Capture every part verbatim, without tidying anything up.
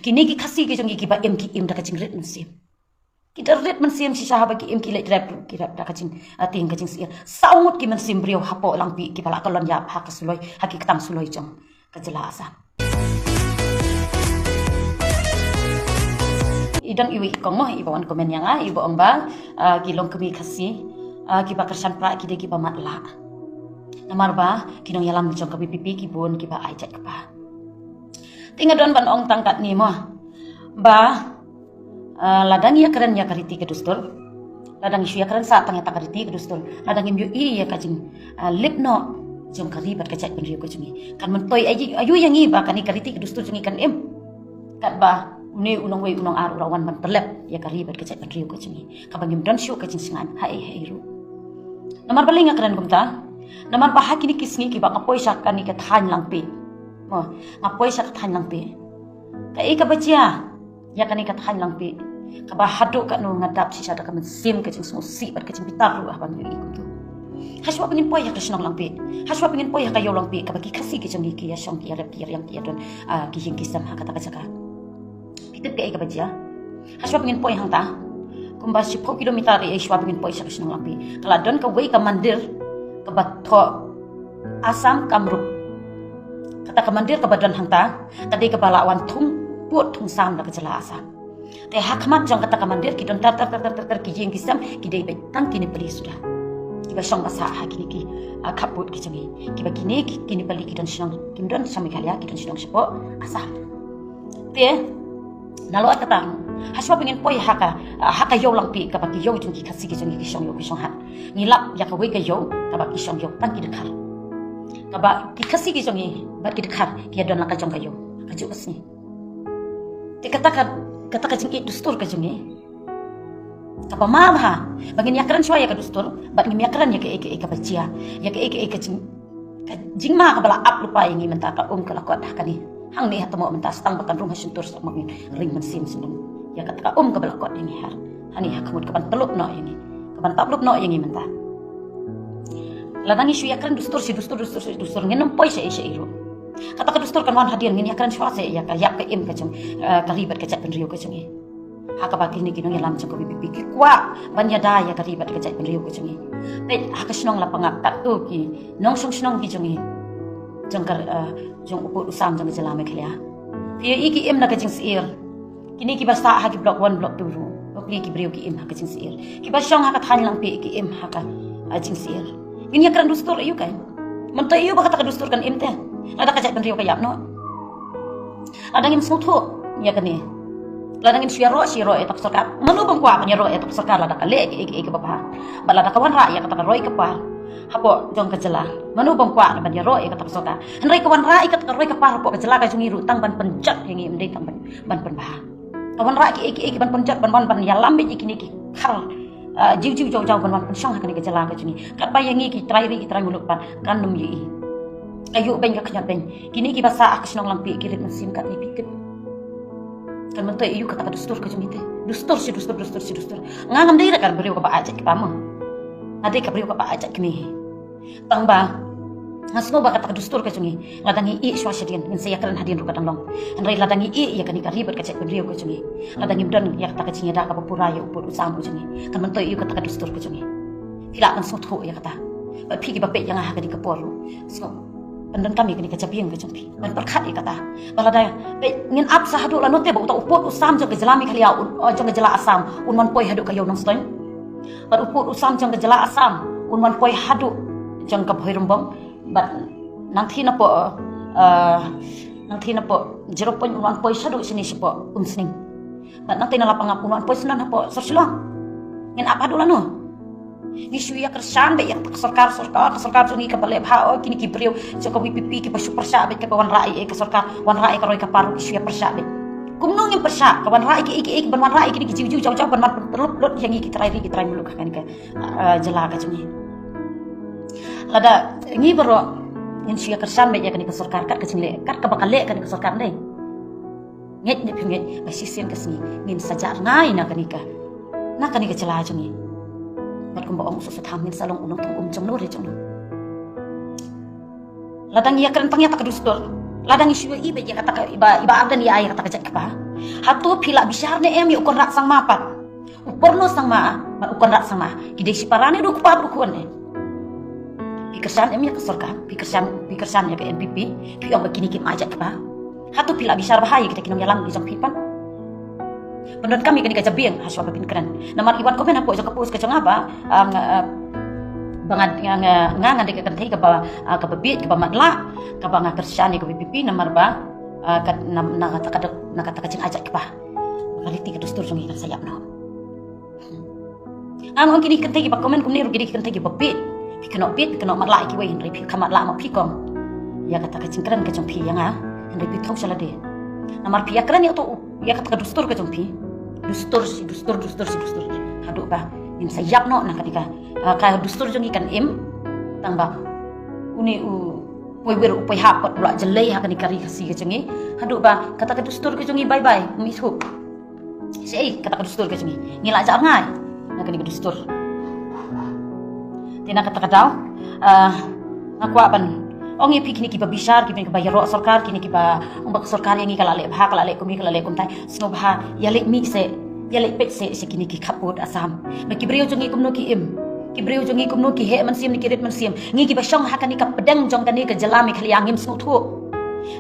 Kine ki Khasi ki jong ngi kiba im ki im da ka jingrit mynsiem. Ki da rit mynsiem shisha haba ki im ki leit rep ruh ki rep da ka jing, ah, tieng ka jingsyier. Saw ngut ki mynsiem briew hapoh Langpih kiba la kyllon ïap ha ka suloi, ha ki ktang suloi jong ka jylla Assam. I don iwei i kong mo iba wan comment ïa nga, iba ong ba, ah, ki longkmie Khasi, ah, kiba kyrshan prah ki dei kiba matlah. Namar ba ki nongïalam jong ka VPP ki bun kiba ai jait kpa. Te nga don ban ong tang katne mo ba, ah, lada ngi ïakren ïa ka riti ka dustur, lada ngi shu ïakren sah tang ïa ka riti ka dustur, lada ngim ïohi ïa ka jing, ah, lip noh jong ka ri bad ka jaitbynriew ka jong ngi, kan myntoi aïu, aïu ïa ngi ba kane ka riti ka dustur jong ngi kan im? Katba une u nongwei u nongar u la wan ban pyllep ïa ka ri bad ka jaitbynriew ka jong ngi, kaba ngim don shuh ka jingsngewbha haei haei ruh. Namar balei nga kren kumta? Namar ba ha kine ki sngi kiba nga poi sha kane ka thaiñ Langpih. Mo, nga poi sha ka thaiñ Langpih. Kaei kaba jia ïa kane ka thaiñ Langpih kaba haduh katno nga dap shisha da ka mynsiem ka jingsngewsih bad ka jingbitar ruh haba nga ïohi kumto. Hashwa ba ngin poi ha ka shnong Langpih, hashwa ba ngin poi ha ka ïew Langpih kaba ki Khasi ki jong ngi ki ïa shong ki ïa rep ki ïa riang ki ïa don, ah, ki ïing ki sem ha kata ka jaka. Phi tip kaei kaba jia? Hashwa ba ngin poi hangta, kumba shiphew kilometer ïa shwa ba ngin poi sha ka shnong Langpih, ka la don kawei ka mandir kaba thoh Assam Kamrup. Kata ka mandir kaba don hangta ka dei kaba la wan thung pud thung sam da ka jylla Assam. Te ha khmat jong kata ka mandir ki don tar tar tar tar tar ki ïing ki sem ki dei beit tang ki Nepali suda. Kiba shong ba sah ha kine ki, ah, khappud ki jong ngi, kiba kine ki, ki Nepali ki don shnong, kim don sha Meghalaya, ki don shnong shapoh Assam. Te nalor kata, hashwa ba ngin poi ha ka, ah, ha ka ïew Langpih kaba ki ïew jong ki Khasi ki jong ngi ki shong ïew ki shong hat, ngi lap ïa kawei ka ïew kaba ki shong ïew tang ki dkhar, kaba ki Khasi ki jong ngi bad ki dkhar ki ïa don la ka jong ka ïew ka juh ka sngi. Te kata ka, kata ka jingïeit dustur ka jong ngi kaba ma bha ba ngin ïakren shuwa ïa ka dustur bad ngim ïakren ïa kaei kaei kaba jia, ïa kaei kaei ka jing, ka jingma kaba la ap lypa ïa ngi mynta, ka um ka la kot ha kane. Hangne ha tmoh mynta, sa tang ba kan rung ha shyntur sa ma ngin ring mynsiem sngewbha ïa kata ka um kaba la kot ïa ngi ha, hangne ha khmut, kaban tlup noh ïa ngi, kaban tap lup noh ïa ngi mynta. Lada ngi shu ïakren dustur shi dustur, dustur shi dustur, ngin ym poi shaei shaei ruh. Kata ka dustur kan wan hadien, ngin ïakren shuwa seh ïa ka ïap ka im ka jong, eh, ka ri bad ka jaitbynriew ka jong ngi. Ha kaba kine ki nongïalam jong ka VPP ki kwah ban ïada ïa ka ri bad ka jaitbynriew ka jong ngi. Peit ha ka shnong Lapangap katto ki nongshong shnong ki jong ngi, jong ka, eh, jong u pud u sam jong ka jylla Meghalaya. Phi ïohi ki im na ka jingsyier. Kine kiba sah ha ki block one, block two ruh, bapli ki briew ki im ha ka jingsyier. Kiba shong ha ka thaiñ Langpih ki im ha ka, ah, jingsyier. Ngin ïakren dustur aïu kein? Mynta aïu ba kata ka dustur kan im te lada ka jaitbynriew ka ïap noh? Lada ngim sngewthuh ïa kane, lada ngim shu ïaroh shu ïaroh ïa kata ka sorkar, mano bym kwah ban ïaroh ïa kata ka sorkar lada ka leh kiei kiei kiba bha? Bad lada ka wanrah ïa kata ka roi ka par hapoh jong ka jylla, mano bym kwah ban ïaroh ïa kata ka sorkar? Hynrei ka wanrah ïa kata ka roi ka par hapoh ka jylla ka jong ngi ruh tang ban pynjot ïa ngi, ym dei tang ban, ban pynbha. Ka wanrah kiei kiei kiban pynjot ban wan ban ïalam beit ïa kine ki khar, ah, jiw jiw jaw jaw ban wan pynshong ha kane ka jylla ka jong ngi. Katba ïa ngi ki trai ri ki trai muluk pat kan ym ïohi. Ka ïuh beiñ ka khñiot beiñ. Kine kiba sah ha ka shnong Langpih ki rit mynsiem katne, phi tip. Kan myntoi aïu kata ka dustur ka jong ngi te? Dustur shi dustur, dustur shi dustur. Nga ngam dei re ka briew kaba ai jait kpa mo. Nga dei ka briew kaba ai jait kmie. Tang ba nga sngew ba kata ka dustur ka jong ngi, lada ngi ïeh shuwa shadien, ngin sa ïakren hadien ruh ka dang long. Hynrei lada ngi ïeh ïa kane ka ri bad ka jaitbynriew ka jong ngi, lada ngim don ïa kata ka jingïada kaba pura ïa u pud u sam u jong ngi, kan myntoi aïu kata ka dustur ka jong ngi? Phi lah ban sngewthuh ïa kata. Bad phi kiba peit ïa nga ha kane ka por ruh, sngewbha ban donkam ïa kane ka jabieng ka jong phi ban pyrkhat ïa kata. Ba lada, eh, ngin ap sah haduh lano te ba uta u pud u sam jong ka jylla Meghalaya, un, eh, jong ka jylla Assam un wan poi haduh ka ïew Nongstoiñ? Bad u pud u sam jong ka jylla Assam un wan poi haduh jong ka Bhoirymbong. Bad nangthie napoh, eh, nangthie napoh Zero Point un wan poi shaduh shane shapoh Umsning. Bad nangthie na Lapangap un wan poi shanan hapoh sor Shillong. Ngin ap haduh lano? Ngi shu ïa kyrshan beit ïa ka sorkar, sorkar, ka sorkar jong ngi kaba leh bha, oh, kine ki briew jong ka VPP kiba shu pyrshah beit, kaba wanrah ïa ka sorkar, wanrah ïa ka roi ka par, ki shu ïa pyrshah beit. Kumno ngim pyrshah? Ka wanrah ïa ki, ïa ki, ïa ki, ban wanrah ïa kine ki jiw jiw jaw jaw ban wan pynlut lut ïa ngi ki trai ri ki trai muluk ha kane ka, ah, jylla ka jong ngi. Lada ngi baroh ngin shu ïa kyrshan beit ïa kane ka sorkar kat ka jingleh, kat kaba ka leh kane ka sorkar, ne ngeit ne phim ngeit, ba shisien ka sngi ngin sa jah rngai na kane ka, na kane ka jylla jong ngi. Bad kumba ong u Soso Tham, ngin sa long u nongthung um jong no re jong no. Lada ngi ïakren tang ïa kata ka dustur, Lada ngi shu ïohi ba ïa kata ka, iba, iba Ardent ïa ai ïa kata ka jait kpa. Hato phi la bishar ne em ïa u Conrad Sangma pat? U porno Sangma, ba u Conrad Sangma. Ki dei shi para ne, u dei u kpa bad u khun ne? Phi kyrshan em ïa ka sorkar, phi kyrshan, phi kyrshan ïa ka N P P, phi ong ba kine kim ai jait kpa. Hato phi la bishar bha ïa kita ki nongïalam ki jong phi pat? Pyndonkam ïa kane ka jabieng ha shuwa ba phin kren. Namar i wan comment hapoh jong ka post ka jong nga ba, ah, nga, ah, ba nga, nga, nga, nga, nga dei ka kynthei kaba, ah, kaba bieit, kaba matlah, kaba nga kyrshan ïa ka V P P namar ba, ah, ka, na, na kata ka, na kata ka jingai jait kpa. Ka riti ka dustur jong ngi kan sa ïap noh. Nga ong kine ki kynthei kiba comment kumne ruh ki dei ki kynthei kiba bieit. Phi kynnoh bieit, phi kynnoh matlah ïa kiwei, hynrei phi khlem matlah ma phi kong. Ïa kata ka jingkren ka jong phi ïa nga, hynrei phi thew sha lade. Namar phi ïa kren ïa uto u, ïa kata ka dustur ka jong phi. Dustur shi dustur, dustur shi dustur. Haduh ba ngin sa ïap noh na kane ka, ah, ka dustur jong ngi kan im tang ba une u poi wir u poi hap pat u la jlei ha kane ka ri Khasi ka jong ngi. Haduh ba kata ka dustur ka jong ngi bye bye, um ithuh. Shaei kata ka dustur ka jong ngi? Ngi la jah rngai na kane ka dustur. Te na kata ka daw, ah, nga kwah ban ong ïa phi kine kiba bishar, kine kiba ïaroh sorkar, kine kiba ong ba ka sorkar ïa ngi ka la leh bha, ka la leh kumne, ka la leh kumtai. Sngewbha ïaleit mih seh, ïaleit peit seh sha kine ki khappud Assam. Ba ki briew jong ngi kumno ki im, ki briew jong ngi kumno ki heh mynsiem ne ki rit mynsiem. Ngi kiba shong ha kane ka pdeng jong kane ka jylla Meghalaya ngim sngewthuh.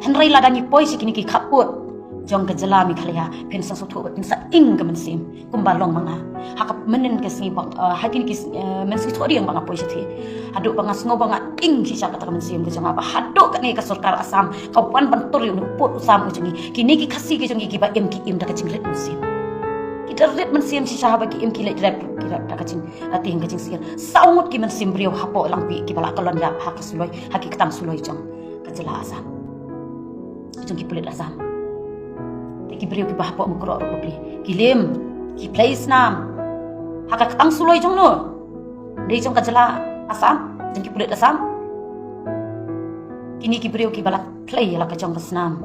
Hynrei lada ngi poi sha kine ki khappud jong ka jylla Meghalaya, phin sa sngewthuh, phin sa ing ka mynsiem kumba long ma nga. Ha ka mynnin ka sngi ba, ah, ha kine ki, eh, mynsngi thohdieng ba nga poi shathie, haduh ba nga sngew ba nga ing shisha kata ka mynsiem ka jong nga ba haduh kane ka sorkar Assam ka wan ban tur ïa une u pud u sam u jong ngi. Kine ki Khasi ki jong ngi kiba im ki im da ka jingrit mynsiem. Ki da rit mynsiem shisha haba ki im ki leit rep, ki rep da ka jing, ah, tieng ka jingsyier. Saw ngut ki mynsiem briew hapoh Langpih kiba la kyllon ïap ha ka suloi, ha ki ktang suloi jong ka jylla Assam, jong ki pulit Assam. Te ki briew kiba hapoh Mukroh ruh bapli ki lim, ki plie snam ha ka ktang suloi jong no, dei jong ka jylla Assam, jong ki pulit Assam. Kine ki briew kiba la plie ïa la ka jong ka snam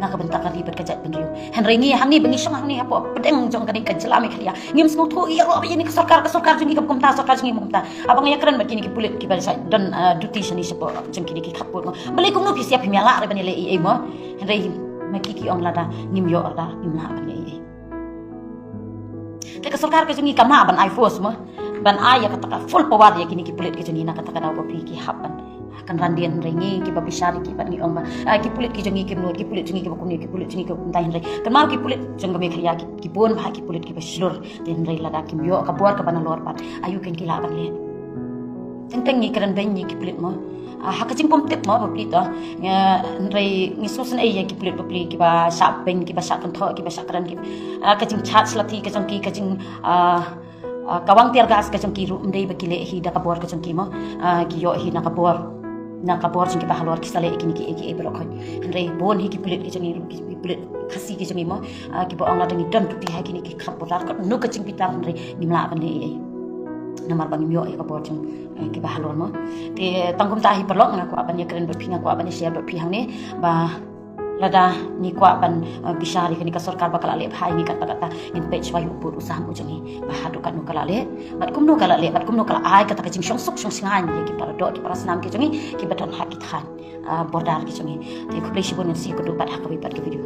na ka bynta ka ri bad ka jaitbynriew. Hynrei ngi hangne ba ngi shong hangne hapoh pdeng jong kane ka jylla Meghalaya, ngim sngewthuh ïa ruh ba ïa kane ka sorkar, ka sorkar jong ngi kam kumta, sorkar jong ngi kam kumta. Haba nga ïakren bad kine ki pulit kiba shait don, ah, duty shane shapoh jong kine ki khappud, mo, balei kumno phi shah, phim ïaleh re ban ïaleh ei ei, mo? Hynrei ma ki ki ong lada ngim ïoh ruh da ngim lah ban ïaleh ei ei. Te ka sorkar ka jong ngi kam lah ban ai force, mo, ban ai ïa kata ka full power ïa kine ki pulit ki jong ngi na kata ka daw ba phi ki hap ban kynran dien. Hynrei ngi kiba bishar ïa ki bad ngi ong ba, ah, ki pulit ki jong ngi kim nud, ki pulit jong ngi kiba kumne, ki pulit jong ngi kiba kumtai. Hynrei kynmaw ki pulit jong ka Meghalaya ki, ki bun bha ki pulit kiba shlur. Te hynrei lada kim ïoh ka bor kaba nalor pat, aïu kein ki lah ban leh? Teng teng ngi kren beiñ ïa ki pulit, mo. Ah, ha ka jingpom tip, mo, bapli to. Nga, hynrei ngi sngewsynei ïa ki pulit bapli kiba shah beiñ, kiba shah kynthoh, kiba shah kren, ki, ah, ka jingcharge lathi ka jong ki, ka jing, ah, ah, ka wang tear gas ka jong ki ruh ym dei ba ki leh hi da ka bor ka jong ki, mo. Ah, ki ïoh hi na ka bor, na ka bor jong kiba halor, ki sa leh ïa kine kiei kiei baroh khoit. Hynrei bun hi ki pulit ki jong ngi ruh, ki, ki pulit Khasi ki jong ngi, mo, ah, kiba ong lada ngi don duty ha kine ki khappud, katno ka jingbitar, hynrei ngim lah ban leh ei ei namar ba ngim ïoh ïa ka bor jong, eh, kiba halor, mo. Te tang kumta hi paralok, nga kwah ban ïakren bad phi, nga kwah ban ïa share bad phi hangne ba lada ngi kwah ban, eh, bishar ïa kane ka sorkar ba ka la leh bha ïa ngi katta katta, ngin peit shuwa ïa u pud u sam u jong ngi ba haduh katno ka la leh bad kumno ka la leh bad kumno ka la ai kata ka jingshong suk shong shngaiñ ïa ki para doh, ki para snam ki jong ngi kiba don ha ki thaiñ, ah, border ki jong ngi. Te khublei shibun, ngin sa ïakynduh pat ha kawei pat ka video.